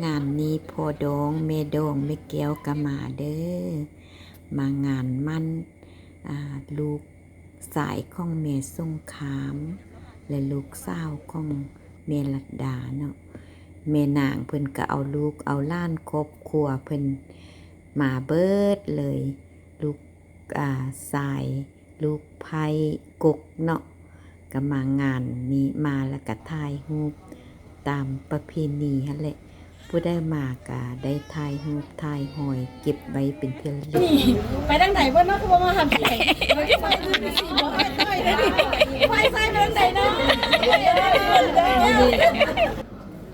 ງານນີ້ພໍ່ດອງແມ່ດອງແມ່ແກ້ວກໍມາເດີ້ ມາງານໝັ້ນ ອ່າ ລູກຊາຍຂອງແມ່ສົງຄາມ ແລະ ລູກສາວຂອງແມ່ລັດດາເນາະ. ແມ່ນາງເພິ່ນກໍເອົາລູກເອົາຫຼານຄອບຄົວເພິ່ນມາເບິດເລີຍ ລູກ ອ່າ ຊາຍ ລູກໃພ້ກົກເນາະ ກໍມາງານນີ້ ມາແລ້ວກໍຖ່າຍຮູບຕາມປະເພນີຫັ້ນແຫຼະ. ຜູ້ໃດມາກໍໄດ້ຖ່າຍຮູບຖ່າຍຮອຍເກັບໄວ້ເປັນທີ່ລະລຶກ. ນີ້ ໄປທາງໃດເບິດເນາະ ຄືບໍ່ມາຫາໃຜ ໄຟໃສ່ໄປທາງໃດເນາະ.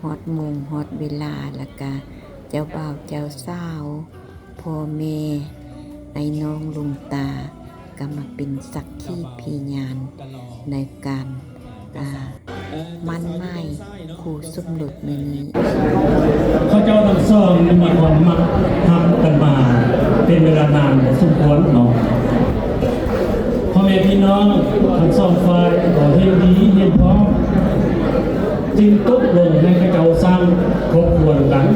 ຮອດໂມງຮອດເວລາ ແລ້ວກະເຈົ້າບ່າວເຈົ້າສາວ ພໍ່ແມ່ ອ້າຍນ້ອງລຸງຕາ ກໍມາເປັນສັກຂີພິຍານໃນການ ອ່າ ໝັ້ນໝາຍຄູ່ສົມລົດມື້ນີ້. ເຂົາເຈົ້າທັງສອງມີຄວາມມັກຮັກກັນມາເປັນເວລານານພໍສົມຄວນເນາະ. ພໍ່ແມ່ພີ່ນ້ອງທັງສອງຝ່າຍກໍເຫັນດີເຫັນພ້ອມ ຈຶ່ງຕົກລົງໃຫ້ເຂົາເຈົ້າສ້າງຄອບຄົວນຳກັນ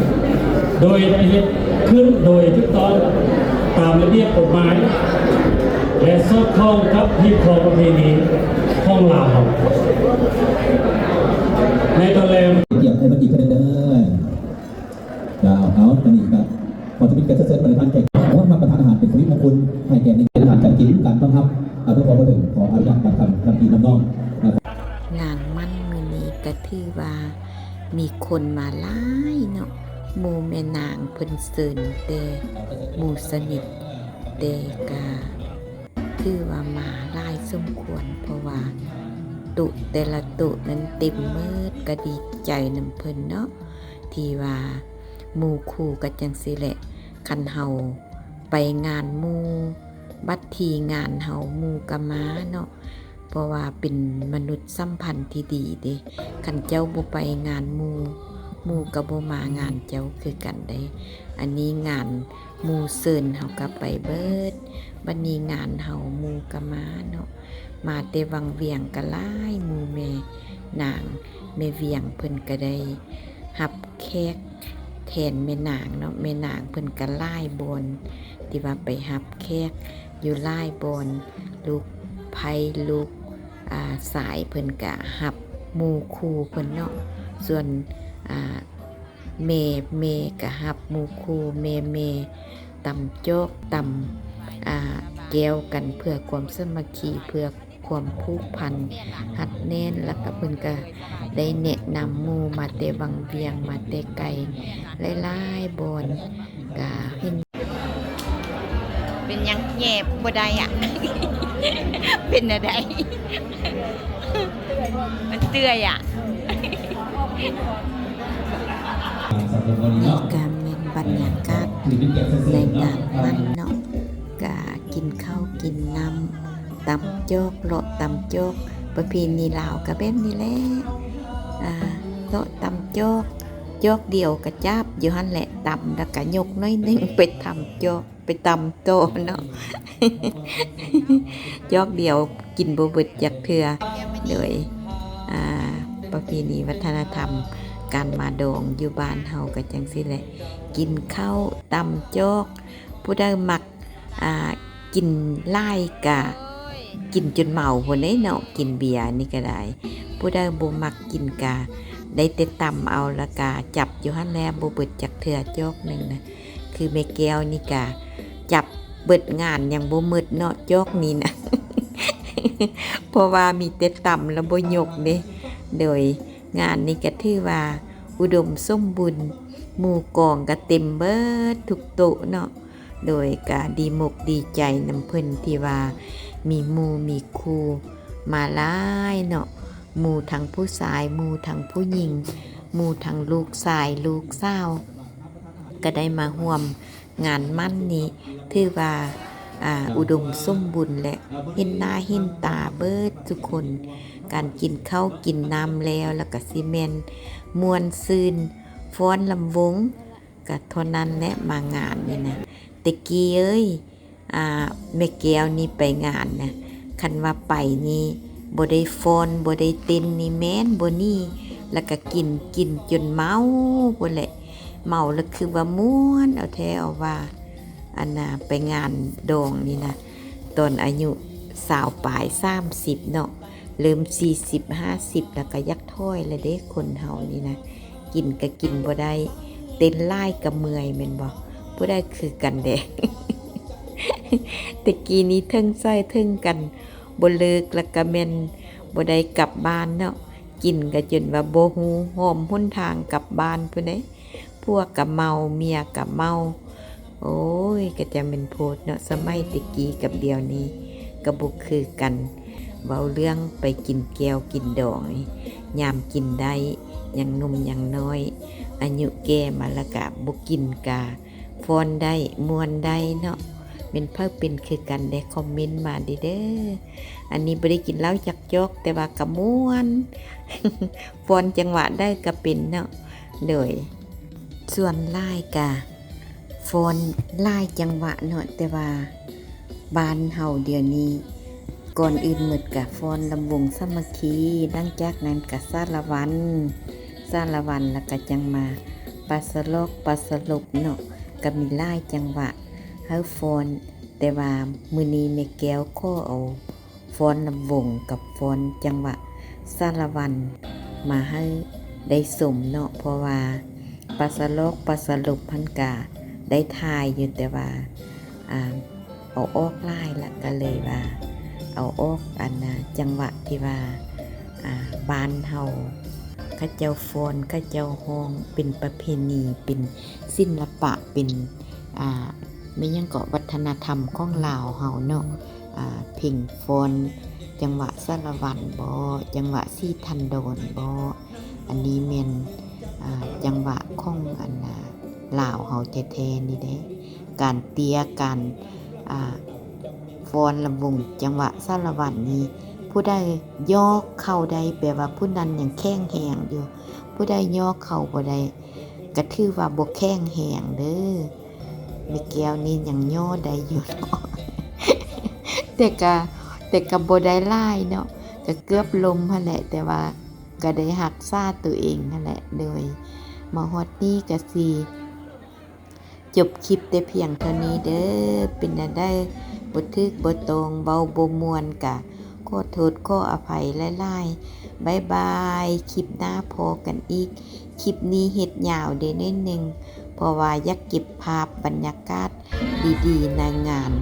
ໂດຍເຮັດຂຶ້ນໂດຍຖືກຕ້ອງຕາມລະບຽບກົດໝາຍ ແລະ ສອດຄ່ອງກັບຮີດຄອງປະເພນີຂອງລາວເຮົາ. ໃນຕອນແລງ ກຽດໃຫ້ມັນດີຂຶ້ນເດີ. ເຈົ້າ ເອົາ ອັນນີ້ກໍຂໍທຳອິດກໍເຊີນປະທານແຂກ ເອົາ ມາຮັບປະທານອາຫານເປັນສິລິມຸງຄຸນໃຫ້ແກ່ ໃນການຈັດກິນການຕ້ອນຮັບ ອາ ເພື່ອຄວາມບັນເທີງ ຂໍອະນຸຍາດບັດຄຳນຳພີ່ນຳນ້ອງ. ງານໝັ້ນມື້ນີ້ກໍຖືວ່າມີຄົນມາຫຼາຍເນາະ ໝູ່ແມ່ນາງເພິ່ນເຊີນແຕ່ໝູ່ສະໜິດ ແຕ່ກະຖືວ່າມາຫຼາຍສົມຄວນ ເພາະວ່າໂຕະແຕ່ລະໂຕະນັ້ນເຕັມໝົດ ກະດີໃຈນຳເພິ່ນເນາະ ທີ່ວ່າໝູ່ຄູ່ກໍຈັ່ງຊີ້ແຫຼະ ຄັນເຮົາໄປງານໝູ່ ບັດທີງານເຮົາໝູ່ກໍມາເນາະ ເພາະວ່າເປັນມະນຸດສຳພັນທີ່ດີເດ້ ຄັນເຈົ້າບໍ່ໄປງານໝູ່ ໝູ່ກໍບໍ່ມາງານເຈົ້າຄືກັນເດ້. ອັນນີ້ງານໝູ່ເຊີນເຮົາກໍໄປເບີດ ບັດນີ້ງານເຮົາໝູ່ກໍມາເນາະ ມາແຕ່ວັງວຽງກໍຫຼາຍ ໝູ່ແມ່ນາງ ແມ່ວຽງເພິ່ນກໍໄດ້ຮັບແຂກແທນແມ່ນາງເນາະ ແມ່ນາງເພິ່ນກໍຫຼາຍບ່ອນ ທີ່ວ່າໄປຮັບແຂກຢູ່ຫຼາຍບ່ອນ ລູກໃພ້ລູກ ອ່າ ຊາຍເພິ່ນກະຮັບໝູ່ຄູ່ເພິ່ນເນາະ ສ່ວນ ອ່າ ແມ່ ແມ່ກະຮັບໝູ່ຄູ່ ແມ່ ແມ່ຕຳຈອກ ຕຳ ອ່າ ແກ້ວກັນ ເພື່ອຄວາມສາມັກຄີ ເພື່ອຄວາມຜູກພັນຮັດແໜ້ນ ແລ້ວກະເພິ່ນກະໄດ້ແນະນຳໝູ່ມາແຕ່ວັງວຽງ ມາແຕ່ໄກຫຼາຍໆບ່ອນ ກະເຫັນ ເປັນຫຍັງແຍບບໍ່ໄດ້ອະ? ເປັນແນວໃດ? ມັນເຕືອຍອະ. ນີ້ກະແມ່ນບັນຍາກາດໃນງານໝັ້ນເນາະ ກະກິນເຂົ້າກິນນ້ຳ ຕຳຈອກ ເລາະຕຳຈອກ ປະເພນີລາວກະແບບນີ້ແຫຼະ ອ່າ ເລາະຕຳຈອກ ຈອກດຽວກະຈັບຢູ່ຫັ້ນແຫຼະ ຕຳແລ້ວກະຍົກໜ້ອຍໜຶ່ງໄປຕຳຈອກ ໄປຕຳຕໍ່ເນາະ ຈອກດຽວກິນບໍ່ເບິດຈັກເທື່ອ ໂດຍ ອ່າ ປະເພນີວັດທະນະທຳການມາດອງຢູ່ບ້ານເຮົາກະຈັ່ງຊີ້ແຫຼະ ກິນເຂົ້າຕຳຈອກ ຜູ້ໃດມັກ ອ່າ ກິນຫຼາຍກະກິນຈົນເມົາພຸ້ນເດ້ເນາະ ກິນເບຍນີ້ກະໄດ້ ຜູ້ໃດບໍ່ມັກກິນກະໄດ້ແຕ່ຕຳເອົາ ແລ້ວກະຈັບຢູ່ຫັ້ນແຫຼະ ບໍ່ເບິດຈັກເທື່ອຈອກໜຶ່ງນະ ຄືແມ່ແກ້ວນີ້ກະຈັບເບິດງານຍັງບໍ່ໝົດເນາະ ຈອກນີ້ນະ ເພາະວ່າມີແຕ່ຕຳແລ້ວບໍ່ຍົກເດ້ ໂດຍ ງານນີ້ກະຖືວ່າອຸດົມສົມບູນ ໝູ່ກອງກະເຕັມເບິດທຸກໂຕະເນາະ ໂດຍກະດີມົກດີໃຈນຳເພິ່ນທີ່ວ່າມີໝູ່ມີຄູ່ມາຫຼາຍເນາະ ໝູ່ທັງຜູ້ຊາຍ ໝູ່ທັງຜູ້ຍິງ ໝູ່ທັງລູກຊາຍລູກສາວ ກະໄດ້ມາຮ່ວມ ງານໝັ້ນນີ້ຖືວ່າ ອ່າ ອຸດົມສົມບູນ ແລະ ເຫັນໜ້າເຫັນຕາເບິດທຸກຄົນ ການກິນເຂົ້າກິນນ້ຳແລ້ວ ແລ້ວກະຊິແມ່ນມ່ວນຊື່ນຟ້ອນລຳວົງ ກະເທົ່ານັ້ນແຫຼະ ມາງານນີ້ນະ ແຕ່ກີ້ເອີຍ ອ່າ ແມ່ແກ້ວນີ້ໄປງານນະ ຄັນວ່າໄປນີ້ບໍ່ໄດ້ຟ້ອນບໍ່ໄດ້ເຕັ້ນນີ້ແມ່ນບໍ່ໜີ ແລ້ວກະກິນ ກິນຈົນເມົາພຸ້ນແຫຼະ ເມົາແລ້ວຄືວ່າມ່ວນເອົາແທ້ເອົາວ່າ ອັນນ່າ ໄປງານດອງນີ້ນະ ຕອນອາຍຸຊາວປາຍ ສາມສິບເນາະ ເລີ່ມສີ່ສິບ ຫ້າສິບ ແລ້ວກໍຢາກຖອຍແລ້ວເດ້ ຄົນເຮົານີ້ນະ ກິນກໍກິນບໍ່ໄດ້ ເຕັ້ນຫຼາຍກໍເມື່ອຍແມ່ນບໍ່? ຜູ້ໃດຄືກັນແດ່? ແຕ່ກີ້ນີ້ເທິງຊ່ອຍເທິງກັນ ບໍ່ເລີກ ແລ້ວກໍແມ່ນບໍ່ໄດ້ກັບບ້ານເນາະ ກິນກໍຈົນວ່າບໍ່ຮູ້ຮ່ອມຫົນທາງກັບບ້ານພຸ້ນເດ້ ຜົວກໍເມົາ ເມຍກໍເມົາ ໂອ້ຍ ກໍຈະແມ່ນໂພດເນາະ ສະໄໝແຕ່ກີ້ກັບດຽວນີ້ກໍບໍ່ຄືກັນ ເວົ້າເລື່ອງໄປກິນແກ້ວກິນດອງນີ້ ຍາມກິນໄດ້ ຍັງໜຸ່ມຍັງນ້ອຍ ອາຍຸແກ່ມາແລ້ວກະບໍ່ກິນກະ ຟ້ອນໄດ້ ມ່ວນໄດ້ເນາະ ແມ່ນໃຜເປັນຄືກັນແດ່ ຄອມເມັນມາເດີ້. ອັນນີ້ບໍ່ໄດ້ກິນເຫຼົ້າຈັກຈອກ ແຕ່ວ່າກະມ່ວນ ຟ້ອນຈັງຫວະໄດ້ກະເປັນເນາະ ໂດຍ ສ່ວນຫຼາຍກະຟ້ອນຫຼາຍຈັງຫວະເນາະ ແຕ່ວ່າບ້ານເຮົາດຽວນີ້ ກ່ອນອື່ນໝົດກະຟ້ອນລຳວົງສາມັກຄີ ຫຼັງຈາກນັ້ນກະສາລະວັນ ສາລະວັນ ແລ້ວກະຈັ່ງມາປາສະຫຼອກ ປາສະຫຼົບເນາະ ກະມີຫຼາຍຈັງຫວະໃຫ້ຟ້ອນ ແຕ່ວ່າມື້ນີ້ແມ່ແກ້ວຂໍເອົາຟ້ອນລຳວົງກັບຟ້ອນຈັງຫວະສາລະວັນມາໃຫ້ໄດ້ຊົມເນາະ ເພາະວ່າປາສະຫຼອກ ປາສະຫຼົບຫັ້ນກະໄດ້ຖ່າຍຢູ່ ແຕ່ວ່າ ອ່າ ເອົາອອກຫຼາຍລະ ກະເລີຍວ່າເອົາອອກ ອັນນ່າ ຈັງຫວະທີ່ວ່າ ອ່າ ບ້ານເຮົາເຂົາເຈົ້າຟ້ອນ ເຂົາເຈົ້າຮ້ອງ ເປັນປະເພນີ ເປັນສິນລະປະ ເປັນ ອ່າ ແມ່ນຫຍັງເກາະ ວັດທະນະທຳຂອງລາວເຮົາເນາະ ອ່າ ເພງຟ້ອນ ຈັງຫວະສາລະວັນບໍ ຈັງຫວະສີທັນດອນບໍ ອັນນີ້ແມ່ນ ອ່າ ຈັງຫວະຂອງ ອັນນ່າ ລາວເຮົາແທ້ໆນີ້ເດ້ ການເຕ້ຍ ການ ອ່າ ຟ້ອນລຳວົງຈັງຫວະສາລະວັນນີ້ ຜູ້ໃດຢອກເຂົ້າໄດ້ ແປວ່າຜູ້ນັ້ນຍັງແຂງແຮງຢູ່ ຜູ້ໃດຍໍເຂົ້າບໍ່ໄດ້ ກະຖືວ່າບໍ່ແຂງແຮງເດີ້. ແມ່ແກ້ວນີ້ຍັງຍໍໄດ້ຢູ່ເນາະ ແຕ່ກະ ແຕ່ກະບໍ່ໄດ້ຫຼາຍເນາະ ກະເກືອບລົ້ມຫັ້ນແຫຼະ ແຕ່ວ່າກະໄດ້ຮັກສາໂຕເອງຫັ້ນແຫຼະ. ໂດຍ ມາຮອດນີ້ກະຊິ ຈົບຄລິບແຕ່ພຽງເທົ່ານີ້ເດີ້. ເປັນແນວໃດ ບໍ່ຖືກບໍ່ຕ້ອງ ເວົ້າບໍ່ມ່ວນກະຂໍໂທດຂໍອະໄພຫຼາຍໆ. ບາຍບາຍ ຄລິບໜ້າພໍ້ກັນອີກ. ຄລິບນີ້ເຮັດຍາວເດະໜ້ອຍໜຶ່ງ ເພາະວ່າຢາກເກັບພາບບັນຍາກາດດີໆໃນງານ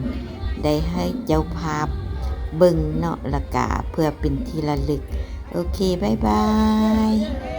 ໄດ້ໃຫ້ເຈົ້າພາບເບິ່ງເນາະ ລະກະເພື່ອເປັນທີ່ລະລຶກ. ໂອເຄ ບາຍບາຍ.